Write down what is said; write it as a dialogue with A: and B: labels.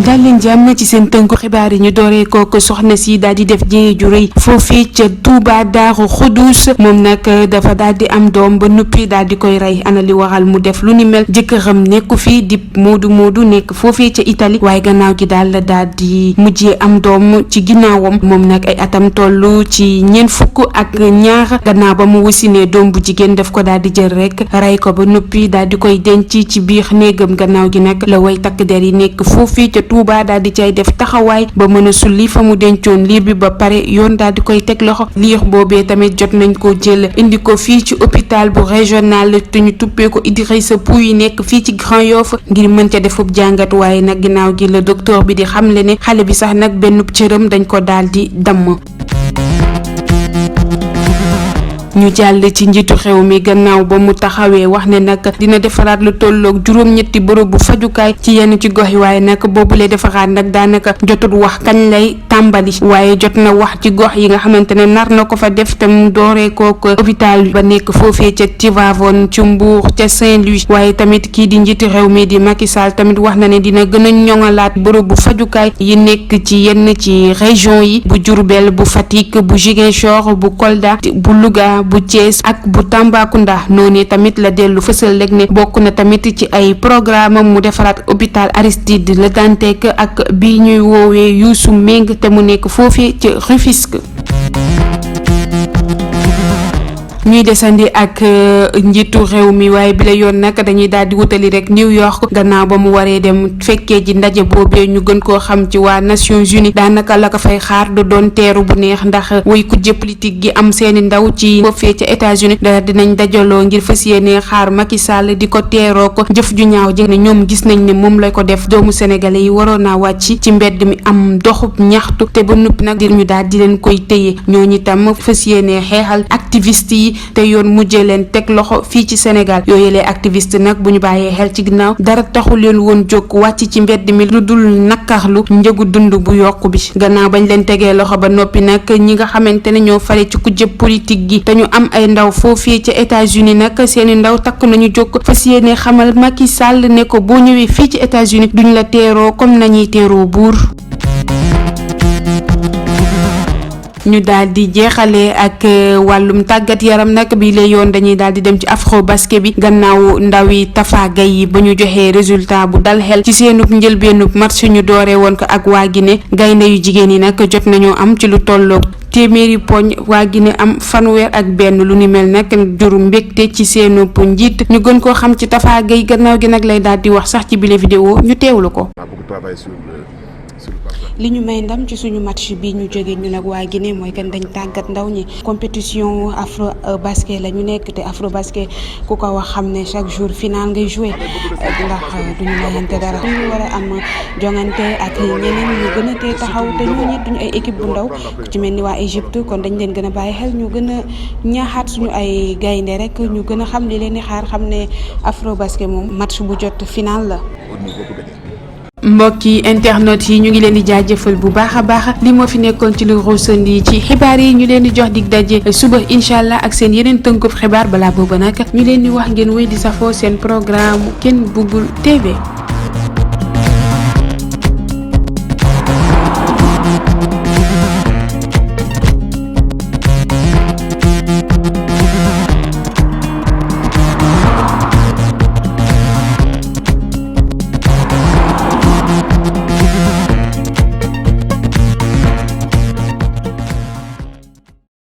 A: daal leen jàmm ci seen tënku xibaar yi ñu dooree kook soxna si daal di def jéye ju rëy foofii ca Touba Daaru Xuduus moom nag dafa daal di am doom ba noppi daal di koy rey ana li waral mu def lu ni mel jëkkëram nekku fii di moodu nekk foofii ca Italie waaye gannaaw gi daal la daal di mujjee am doom ci ginnaawam moom nag ay atam toll ci ñeent fukk ak ñaar gannaaw ba mu wasinee doom bu jigéen daf ko daal di jël rek rey ko ba noppi daal di koy denc ci biir néegam gannaaw gi nag la way takk der yi nekk foofii ca Touba daal di cay def taxawaay ba mën a sulli fa mu dencoon liir bi ba pare yoon daal di koy teg loxo liir boobee tamit jot nañ ko jël indi ko fii ci hôpital bu régional te ñu tuppee ko Idrissa Pouye nekk fii ci Grand Yoff ngir mën ca defub jàngat waaye nag ginnaaw gi la docteur bi di xamle ne xale bi sax nag benn cëram dañ ko daal di damm. ñu jàll ci njiitu xew mi gannaaw ba mu taxawee wax ne nag dina defaraat lu tolloog juróom-ñetti bërëb bu fajukaay ci yenn ci gox yi waaye nag boobule defaraat nag daanaka jotul wax kañ lay tàmbali waaye jot na wax ci gox yi nga xamante ne nar na ko fa def te mu dooree kook hôpital ba nekk foofee ca Tivaouane ci Mbour ca Saint-Louis waaye tamit kii di njiitu xew mi di Macky Sall tamit wax na ne dina gën a ñoŋalaat bërëb bu fajukaay yi nekk ci yenn ci région yi bu Diourbel bu Fatick bu Ziguinchor bu Kolda bu Louga bu Thiès ak bu Tambacounda noonu tamit la dellu fësal rek ne bokk na tamit ci ay programme mu defaraat hôpital Aristide Le Dantec ak bi ñuy woowee Youssou Meng te mu nekk foofee ci Rufisque. ñuy desandi ak njiitu réew mi waaye bi la yoon nag dañuy daal di wutali rek New York gannaaw ba mu waree dem fekkee ji ndaje boobee ñu gën koo xam ci waa Nations Unies daanaka la ko fay xaar du doon teeru bu neex ndax way kujje politique gi am seeni ndaw ci foofee ca États-Unis da dinañ dajaloo ngir fas yéene xaar Macky Sall di ko teeroo ko jëf ju ñaaw ji ne ñoom gis nañ ne moom lay ko def doomu sénégalais yi waroon naa wàcc ci mbedd mi am doxub ñaxtu te ba noppi nag dir ñu daal di leen koy téye ñooñu itam fas yéene xeexal activiste yi te yoon mujjee leen teg loxo fii ci Sénégal yooyu les activiste nag bu ñu bàyyee xel ci ginnaaw dara taxu leen woon jóg wàcc ci mbedd mi lu dul nakarlu njëgu dund bu yokku bi gannaaw bañ leen tegee loxo ba noppi nag ñi nga xamante ne ñoo fare ci kujje politique gi te ñu am ay ndaw foofii ci États-Unis nag seeni ndaw takk nañu jóg fas yéene xamal Macky Sall ne ko boo ñëwee fii ci États-Unis duñ la teeroo comme nañuy teeroo buur. ñu daal di jeexalee ak wàllum tàggat yaram nag bi lay yoon dañuy daal di dem ci afro basket bi gannaaw ndaw yi Tafa Gaye yi ba ñu joxee résultat bu dal xel ci seenub njëlbeenub match ñu dooree woon ko ak waa Guinée gaynde yu jigéen yi nag jot nañoo am ci lu tolloog téeméeri poñ waa Guinée am fanweer ak benn lu ni mel nag juru mbégte ci seenub njiit ñu gën koo xam ci Tafa Gaye gannaaw gi nag lay daal di wax sax ci bile vidéo ñu teewlu ko. li ñu may ndam ci suñu match bi ñu jógee ñu nag waa Guinée mooy kan dañ tàggat ndaw ñi compétition afro basket la ñu nekk te afro basket ku ko wax xam ne chaque jour final ngay joué ndax duñu mayante dara ñu war a am jongante ak ñeneen ñu gën a tee taxaw te ñooñu duñu ay équipe bu ndaw ku ci mel ni waa Égypte kon dañ leen gën a bàyyi xel ñu gën a ñaaxaat suñu ay gaynde rek ñu gën a xam li leen di xaar xam ne afro basket moom match bu jot final la. mbokki internet yi ñu ngi leen di jaajëfal bu baax a baax li moo fi nekkoon ci lu ruusandi ci xibaar yi ñu leen di jox dig daje suba incha allah ak seen yeneen tënkub xibaar balaa booba nag ñu leen di wax ngeen wéy di safoo seen programme Ken Bougoul TV.